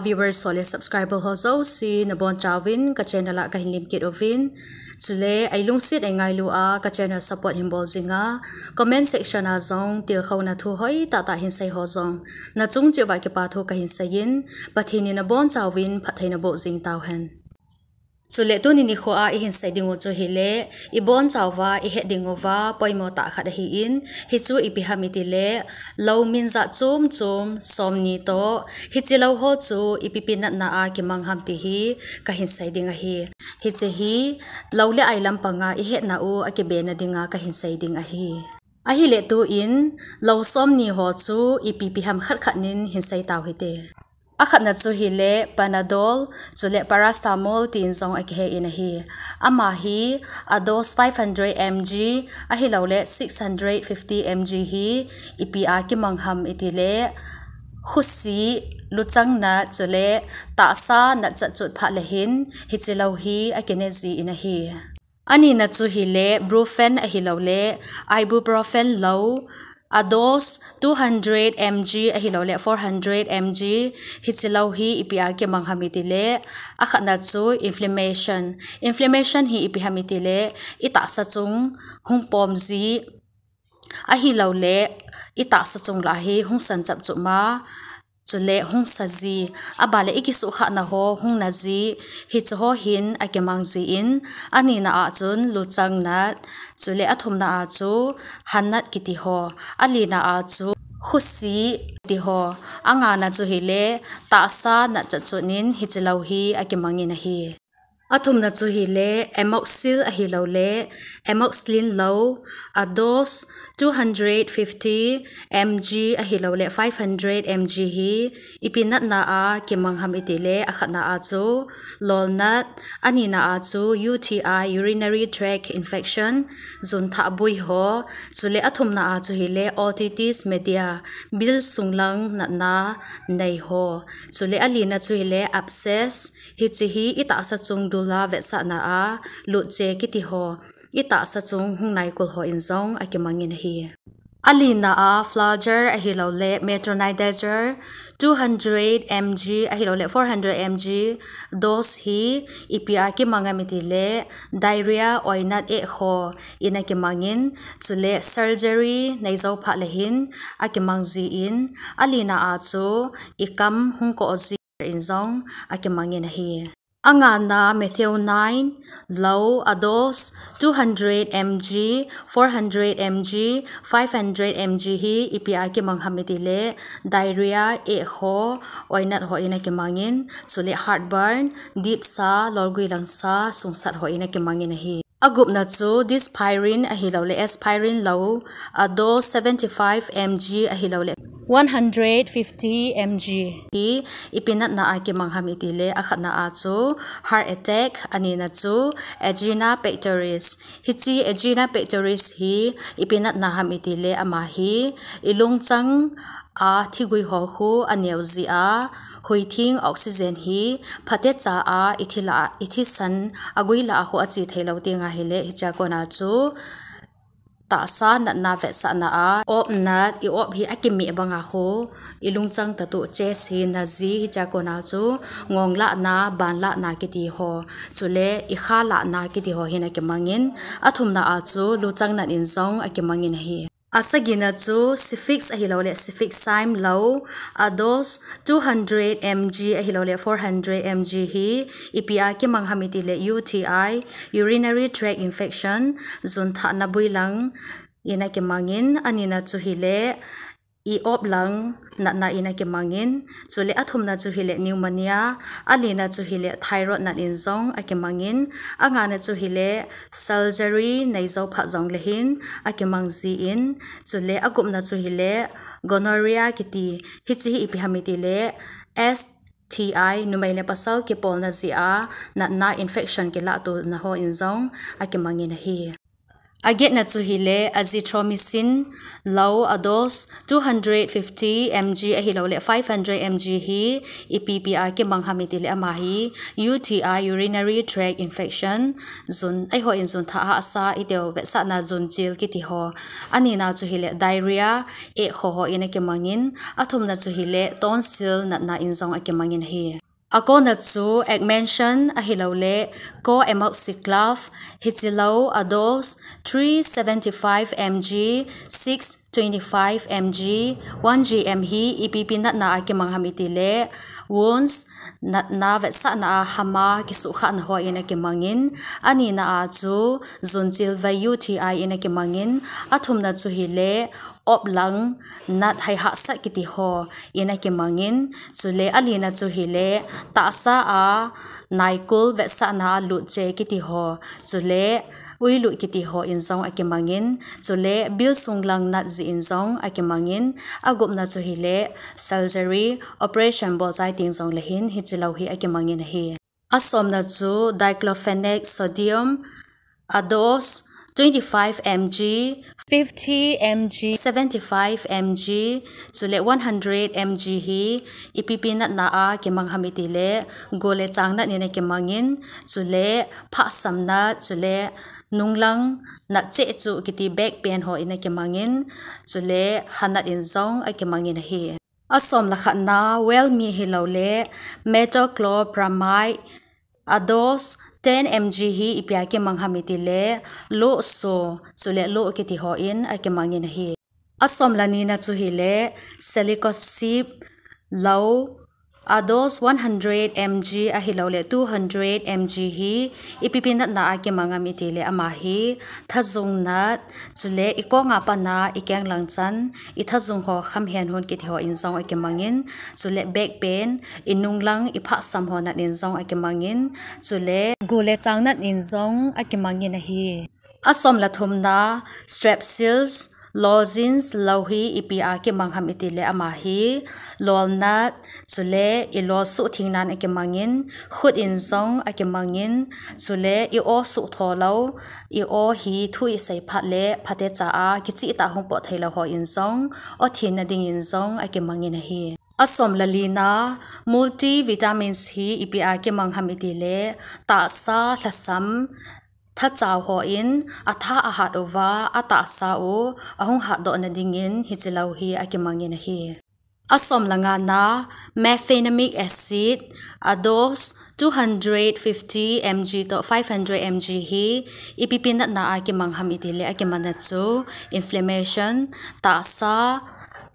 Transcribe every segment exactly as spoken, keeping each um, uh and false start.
Viewers ho le subscriber ho jouse nabonchauvin ka channel a kahin lemkit uvin. Chule eilungset eingailu a ka channel support hinbol jinga comment section a jong tilkhouna thu hoitah tah hinsei ho jong nachung cheh uva kipathu kahin seiyin, Pathen in nabonchauvin phatthei naboh jing tauhen. Chule tuni nikho a ihin sei dingu chu hile, ibonchauva ihet dinguva poimo tah khat ahin, hichu ipi ham itile, lou min jat chom chom somni toh, hiche lou ho chu ipi ipi natna a kimang ham ti hi kahin sei ding ahi. Hiche hi lou le ai lampanga ihetnau akibena dinga kahin sei ding ahi. Ahile tuin lou somni ho chu ipi ipi ham khat khat nin hinsei tau hite. Akhatna chu hile Panadol, chule Paracetamol tin jong akihen ahi. Ama hi a dose five hundred M G ahilouleh six hundred fifty M G hi ipi a kimang ham itile, khusi, luchang nat chule tahsa nat chatchot phat le hin hiche lou hi akine jin ahi. Anina chu hile Brufen ahilouleh Ibuprofen lou, a dose two hundred M G ahilouleh four hundred M G, hiche lou hi ipi a kimang ham itile, akhatna chu inflammation. Inflammation hi ipi ham itile, itahsa chung hung pom ji, ahilouleh itahsa chung lah hi hung san chapchop ma, chule hung sa ji, abanle ikisuhkhahna ho hung na ji, hiche ho hin akimang jin, anina a chun luchang nat, chule athumna a chu han nat kiti ho, alina a chu khusi kiti ho, angana chu hile tahsa nat chatchot nin hiche lou hi akimangin ahi. Athumna chu hile amoxil ahilouleh amoxicillin lou, a dose two hundred fifty M G ahilouleh five hundred M G hi ipi natna a kimang ham itile, akhatna a chu lolnat, anina a chu U T I, urinary tract infection, jun thah bui ho, chule athumna a chu hile otitis media, bil sunglang natna nei ho, chule alina chu hile abscess, hiche hi itahsa chung dul a vetsahna a lut che kiti ho, itahsa chung hung naikul hon jong akimangin ahi. Alina a Flagyl ahilouleh metronidazole two hundred M G ahilouleh four hundred M G dose hi ipi a kimang ham itile, diarrhea, oinat, eh ho in akimangin, chule surgery nei jou phat le hin akimang jin, alina a chu ikam hung koh ji in jong akimangin ahi. Angana methionine lou, a dose two hundred M G, four hundred M G, five hundred M G hi ipi a kimang ham itile, diarrhea, eh ho, oinat ho in akimangin, chule heartburn, dipsa, lolgui langsa, sungsat ho in akimangin ahi. Agupna chu dispyrin ahilouleh aspirin lou, a dose seventy-five M G ahilouleh one hundred fifty M G hi ipi natna a kimang ham itile, akhatna a chu heart attack, anina chu angina pectoris. Hiche angina pectoris hi ipi natna ham itile, ama hi ilungchang a thigui ho khu aneo ji a, huithing oxygen hi phatecha a ithi lah a, ithisan agui lah a khu ache thei lou teng ahile, hichea kona chu tahsa natna vetsahna a op nat, i op hi akimeh banga khu ilungchang tah toh chest hi na ji, hichea kona chu ngong lahna, ban lahna kiti ho, chule ikha lahna kiti ho hin akimangin, athumna a chu luchang nat in jong akimangin ahi. Asagina chu Cefix ahilouleh cefixime lou, a dose two hundred M G ahilouleh four hundred M G hi ipi a kimang ham itile, U T I, urinary tract infection, jun thah na bui lang in akimangin, anina chu hile i op lang natna in akimangin, chule athumna chu hile pneumonia, alina chu hile thyroid nat in jong akimangin, angana chu hile surgery nei jou phat jong le hin akimang jin, chule agupna chu hile gonorrhea kiti, hiche hi ipi ham itile, S T I, numei le pasal kipolna jeh a natna infection kilahtona ho in jong akimangin ahi. Agetna chu hile azithromycin, lou, a dose two hundred fifty M G ahilou le five hundred M G hi ipi ipi a kimang ham iti le ama hi U T I, urinary tract infection, zun, eiho in zun thah hahsa iteu vetsahna zun chil kiti ho. Anina chu hile diarrhea, eh kho ho in akimangin, athumna chu hile tonsil natna in jong akimangin ahi. Akona chu augmentin ahilou le co-amoxiclav, hiche lou, a dose three seventy-five M G, six twenty-five M G, one G M hi ipi ipi natna a kimang ham iti le wounds, natna vetsahna a hama kisuhkhahna ho in akimangin, anina a chu zun chil vai U T I in akimangin, athumna chu hile oplang, nat hai hahsat kiti ho in akimangin, chule alina chu hile tahsa a naikul vetsahna a lut che kiti ho, chule uilut kiti ho in jong akimangin, chule bil sunglang nat jeh in jong akimangin, agupna chu hile surgery, operation bol chai teng jong le hin hiche lou hi akimangin ahi. Asomna chu diclofenac sodium, a dose twenty-five M G, fifty M G, seventy-five M G, chule one hundred M G hi ipi ipi natna a kimang ham iti le, go le chang nat in akimangin, chule phahsam nat, chule nunglang nat cheh chu kiti back pain ho in akimangin, chule hanat in jong akimangin ahi. Asomle khatna, whale meat hilou le metoclopramide, a dose ten M G hi ipi a kimang ham iti le, loh so, chule loh kiti ho in akimangin ahi. Asomle nina chu hile celecoxib, lou, a dose one hundred M G ahilou le two hundred M G hi ipi ipi natna a kimang ham iti le ama hi thajung nat, chule ikong a pat a ikeng lang chan ithajung ho kham hen hun kiti ho in jong akimangin, chule back pain, inunglang iphahsam ho nat in jong akimangin, chule go le chang nat in jong akimangin ahi. Asomle thumna, strepsils, lozenge lou hi ipi a kimang ham iti le ama hi lol nat, chule ilol suhtheng nan akimangin, khut in jong akimangin, chule i-o suhtho lou, i-o hi thu isei phat le phatecha a kichih tah hung pot thei lou ho in jong, o thenna ding in jong akimangin ahi. Asomle lina, multivitamins hi ipi a kimang ham iti le, tahsa, lhasam, thachau ho in atha ahat uva, atahsa u ahung hatdoh na dingin hiche lou hi akimangin ahi. Asomle ngana, mefenamic acid, a dose two hundred fifty M G to five hundred M G hi ipi ipi natna a kimang ham iti le akimanna chu inflammation, tahsa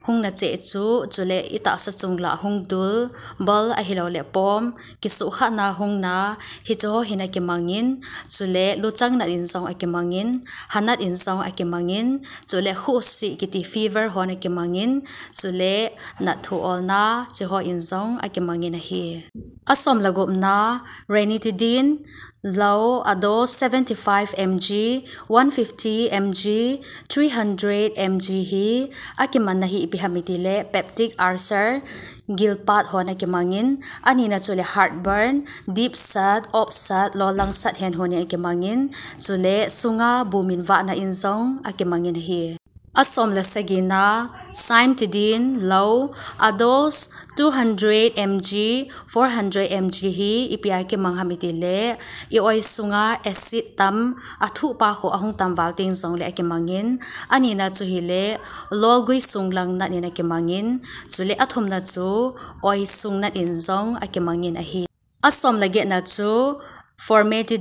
hung na cheh chu, chule itahsa chunglang hung dul, bol ahilou le pom, kisuhkhahna hung na, hiche ho hin akimangin, chule luchang nat in jong akimangin, hanat in jong akimangin, chule khuhsih kiti fever hon akimangin, chule nat thu olna, hiche ho in jong akimangin ahi. Asomle gupna, ranitidine, lou, a dose seventy-five M G, one fifty M G, three hundred M G hi akimanna hi ipi ham iti le peptic ulcer, gilpat hon akimangin, anina chule heartburn, dipsat, opsat, lollang sat hen hon in akimangin, chule sunga bumin vahna in jong akimangin ahi. Asomle sagina, cimetidine, lou, a dose two hundred M G, four hundred M G hi ipi a kimang ham iti le, i-oi sunga acid tam, athuhpa khu ahung tam val teng jongle akimangin, anina chu hile, lolgui sunglang nat in akimangin, chule athumna chu oi sung nat in jong akimangin ahi. Asomle getna chu formamide,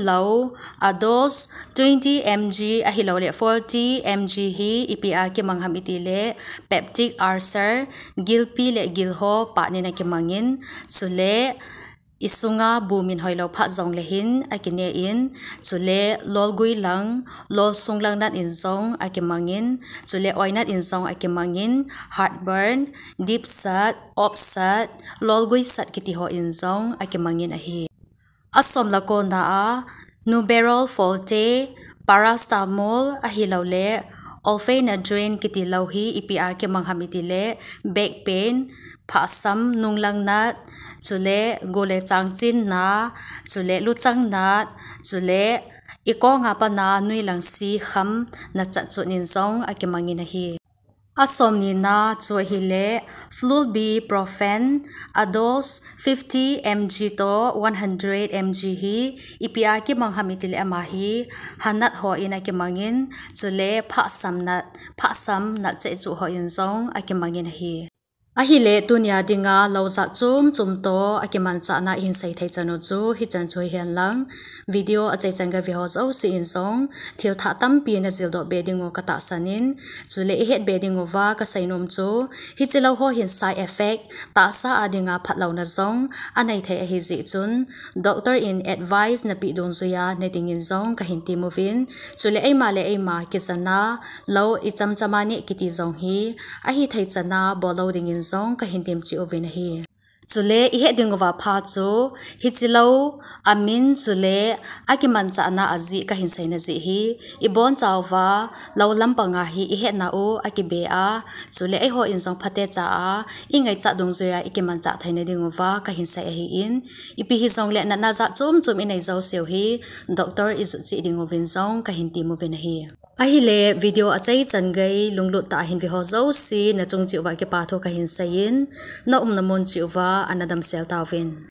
lou, a dose twenty M G ahilou le forty M G hi ipi a kimang ham iti le peptic ulcer, gilpi le gilho pah nin akimangin, chule isunga bumin hoilou phat jongle hin akine in, chule lolgui lang, lol sunglang nat in jong akimangin, chule oi nat in jong akimangin, heartburn, dipsat, opsat, lolgui sat kiti ho in jong akimangin ahi. Asomle kona a, nebivolol forte, paracetamol ahilou le, olphenadrine kiti lou hi ipi a kimang ham iti le, back pain, phahsam, nunglang nat, chule go le chang chin na, chule luchang nat, chule I konga pana nui lang si kham na chat chun in jong akimangin ahi. Asom nina chu ahile, flurbiprofen, a dose fifty M G to one hundred M G hi, ipi a kimang ham itile ama hi, hanat ho in akimangin, chule phahsam nat, phahsam nat cheh chu ho in jong akimangin ahi. Ahile tunia dinga lou jat chom chom to akimanchahna ihin sei thei chan u chu hichan chu hihen lang, video achaichan gaveho jouse in jong thil thah tampi najildoh be ding u katahsan in, chule ihet be ding uva kaseinom chu, hiche lou ho hin side effect, tahsa a dinga phatlouna jong anei thei ahi jeh chun, doctor in advice napeh dungjuiya ne dingin jong kahin temuvin, chule eima le eima kijana lou ichamchama neh kiti jong hi ahithei chana bol lou dingin jong kahin tem cheh uvin ahi. Chule ihet ding uva pha chu, hiche lou amin chule akimanchahna ajeh kahin seina jeh hi, ibonchauva lou lampanga hi ihetna u akibe a, chule eiho in jong phatecha a ingaichat dungjuiya ikimanchah theina ding uva kahin sei ahin, ipi hijongle natna jat chom chom inei jouseu hi doctor ijot cheh ding uvin jong kahin temuvin ahi. Ahile video achaichan gei lunglut tah a hin veho jouse nachung cheh uva kipathu kahin seiyin, naumna mun cheh uva ana damsel tauvin.